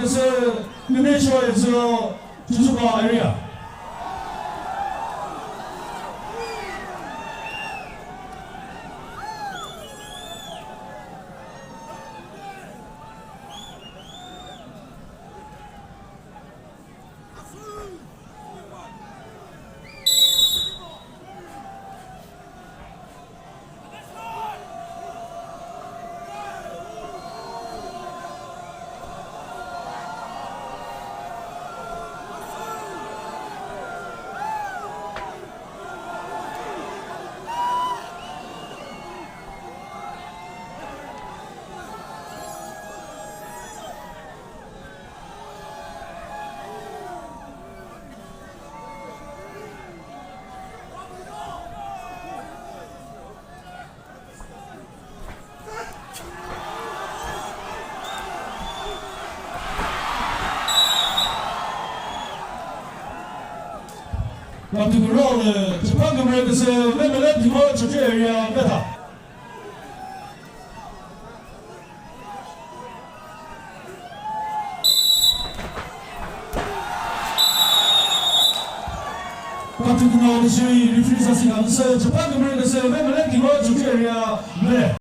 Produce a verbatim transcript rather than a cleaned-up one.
Sü Kümüsho Ezio, Chozuba area. Katüko round lü, Japan kümüre küsü, Vemele Timo, Chokri area, vetha. Katüko round lü, referee sasü kha küsü, Japan kümüre küsü, Vemele Timo, Chokri area, vetha.